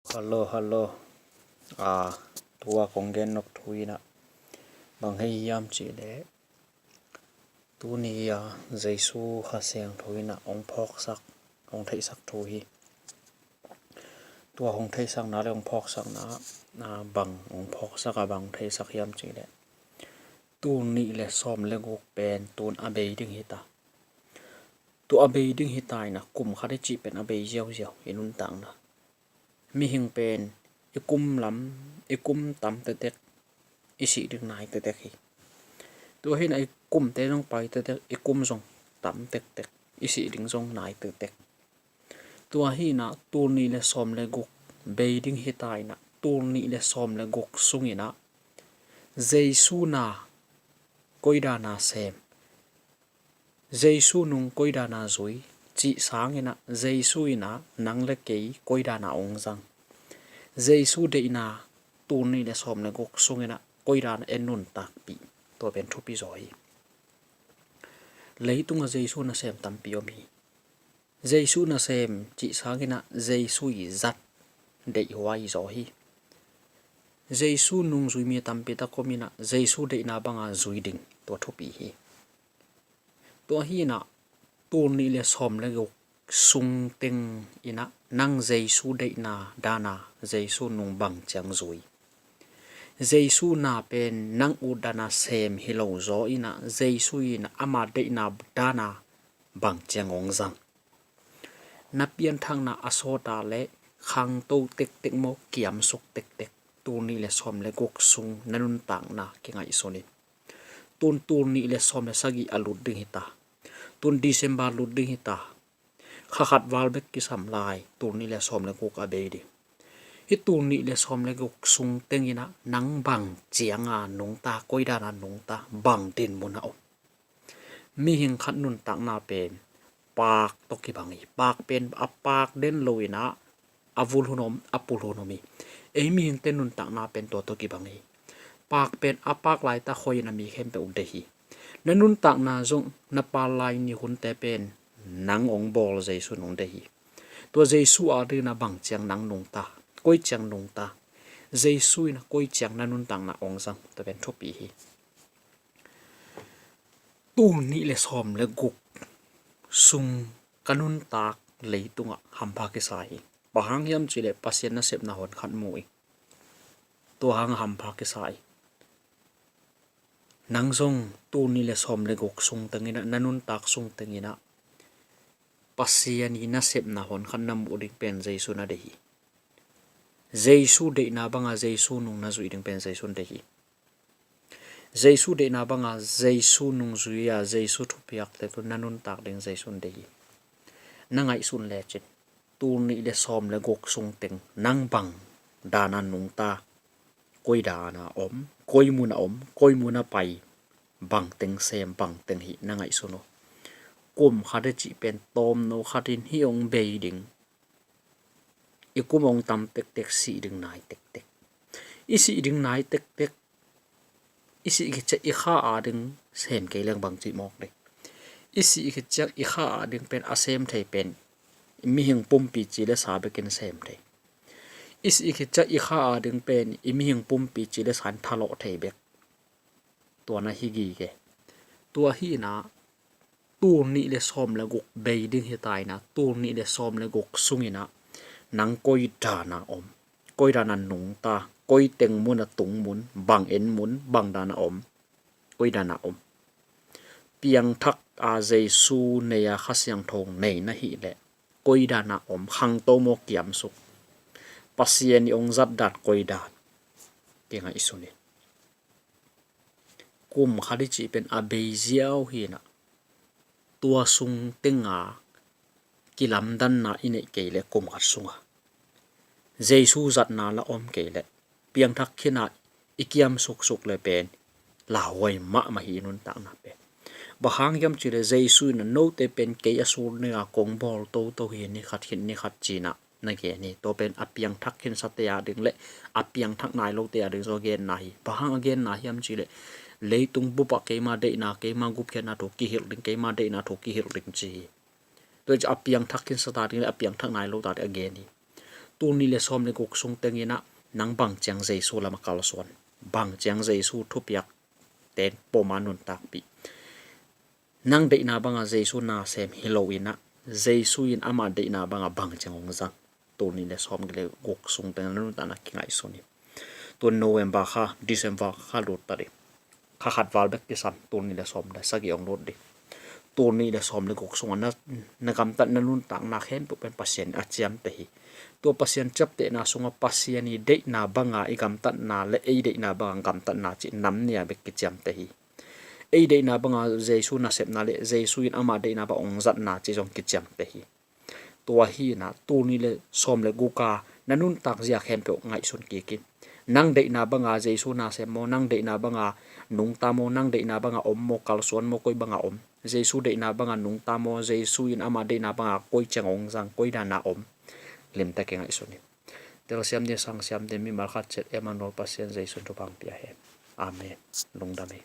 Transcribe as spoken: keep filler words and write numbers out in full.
Hello, hello. A, tua kong gen nop thu in ah bang hei hiam cih leh, tuni a Jesu Kha Siangtho in ah hong phawksak, hong theihsak thu hi. Tua hong theihsakna le hong phawksakna, a, bang hong phawksak a, bang hong theihsak hiam cih leh, tul nih le sawm le guk pen tun a bei ding hi ta. Tua a bei ding hi ta in ah, kum khat i cih pen a bei ziauziau i nuntakna. Mihing pen i kum lam, i kum tam tektek, i sih ding nai tektek hi. Tua hi in ah i kumte zong pai tektek, i kum zong tam tektek, i sih ding zong nai tektek. Tua hi in ah tul nih le sawm le guk bei ding hi ta in ah, tul nih le sawm le guk sung in ah Jesu na koi dan a sem, Jesu nung koi dan a zui cih sang in ah, Jesu in ah nang le kei koi dan a hong zang, Jesu deihna tul nih le sawm le guk sung in ah koi dan a en nuntakpih, tua pen thupi zaw hi. Leitung a Jesu nasem tampi om hi. Jesu nasem cih sang in ah Jesu i zat deihhuai zaw hi. Jesu nungzui mi tampi tak om in ah Jesu deihna bang a zui ding, tua thupi hi. Tua hi in ah tul nih le sawm le guk sung teng in ah nang Jesu deihna dan a Jesu nung bang ciang zui? Jesu na pen nang ut dan a sem hi lo zaw in ah, Jesu in ah ama deihna dan a bang ciang hong zang? Na pianthakna a sawt a leh khangto tektek maw, kiamsuk tektek, tul nih le sawm le guk sung na nuntakna kingaihsun in. Tun tul nih le sawm le sagih a lut ding hi ta. Tun December lut ding hi ta. Kha khat val bek kisam lai, tul nih le sawm le guk a bei ding. Hih tul nih le sawm le guk sung teng in ah nang bang ciang a nungta, koi dan a nungta, bang dinmun a om? Mihing khat nuntakna pen paak tawh kibang hi. Paak pen a paak den lo in ah a vul hun om, a pul hun om hi. Ei mihingte nuntakna pen tua tawh kibang hi. Paak pen a paak laitak hoih in a mi khempeuh deih hi. Na nuntakna zong na pal lai ni hunte pen nang hong bawl Jesu in hong deih hi. Tua Jesu a ding in ah bang ciang nang nungta, koi ciang nungta, Jesu in ah koi ciang na nuntakna hong zang, tua pen thupi hi. Tul nih le sawm le guk sung ka nuntak leitungah hampha kisa hi. Bang hang hiam cih leh Pasian nasepna hon khat mu hi. Tua hang hampha kisa hi. Nang zong tul nih le sawm le guk sung teng in ah, na nuntak sung teng in ah Pasian i nasepna hon khat na muh ding pen Jesu na deih hi. Jesu deihna bang a Jesu nung na zuih ding pen Jesu na deih hi. Jesu deihna bang a Jesu nung zui a Jesu thupiakte tawh na nuntak ding Jesu na deih hi. Na ngaihsun lecin, tul nih le sawm le guk sung teng nang bang dan a nungta, koi dan a om, koi mun a om, koi mun a pai, bang teng sem, bang teng hih na ngaihsun uh. Kum khat i cih pen tawmno khat in hih hong bei ding. I kum hong tam tektek, sih ding nai tektek. I sih ding nai tektek, i sih khit ciang i kha a ding sem kei leng bang ci mawk ding. I sih khit ciang i kha a ding pen a sem thei pen i mihing pumpi ci le sa bekin sem thei. I sih khit ciang i kha a ding pen i mihing pumpi ci le sa in thalawh thei bek. Tua na hi gige. Tua hi in ah tul nih le sawm le guk bei ding hi ta in ah, tul nih le sawm le guk sung in ah nang koi dan a om, koi dan a nungta, koi teng mun a tung mun, bang en mun, bang dan a om, koi dan a om? Piangthak a Jesu nei a Kha Siangtho nei na hih leh koi dan a om? Khangto maw, kiamsuk? Pasian i hong zat dan koi dan? Kingaihsun in. Kum khat i cih pen a bei ziau hi in ah, tua sung teng a kilamdanna i neih kei leh kum khat sung a Jesu zatna la om kei leh, piangthak khin a i kiam suksuk le pen lauhuai mahmah hi i nuntakna pen. Bang hang hiam cih leh Jesu in ah note pen kei a sulna ding a kong bawl toto hi, ni khat khin ni khat ci-in ah na gen hi. Tua pen a piangthak khinsate a ding le a piangthak nai lote a ding zong a genna hi. Bang hang a genna hiam cih leh leitung bup ah keima deihna, keima gupkhiatna thu kihilh ding, keima deihna thu kihilh ding ci hi. Tua hi ciang a piangthak khinsate a ding le a piangthak nai lote a ding a gen hi. Tul nih le sawm le guk sung teng in ah nang bang ciang Jesu lam a kalsuan, bang ciang Jesu thupiak ten pom a nuntakpih, nang deihna banga Jesu nasem hi lo in ah, Jesu in ama deihna banga bang ciang hong zang, tul nih le sawm le guk sung teng na nuntakna kingaihsun hi. Tun November kha, December kha lut ta ding. Kha khat val bek kisam, tul nih le sawm le sagih hong lut ding. Tul nih le sawm le guk sungah na, na gamtatna nuntakna khempeuh pen Pasian a ciamteh hi. Tua Pasian ciamtehna sungah Pasian i deihna banga i gamtatna le ei deihna banga gamtatna cih nam nih a bek kiciamteh hi. Ei deihna banga Jesu nasepna le Jesu in ama deihna banga hong zatna cih zong kiciamteh hi. Tua hi in ah, tul nih le sawm le guk a na nuntak zia khempeuh ngaihsun kik in. Nang deihna banga Jesu nasem maw, nang deihna banga nungta maw, nang deihna banga om maw, kalsuan maw, koi banga om? Jesu deihna banga nungta maw, Jesu in ama deihna banga koi ciang hong zang, koi dana om? Limtak i ngaihsun hi. Telsiam ding, sangsiam ding, mimal khat ciat Emmanuel Pasian Jesu in thupha pia hen. Amen. Lungdam hi.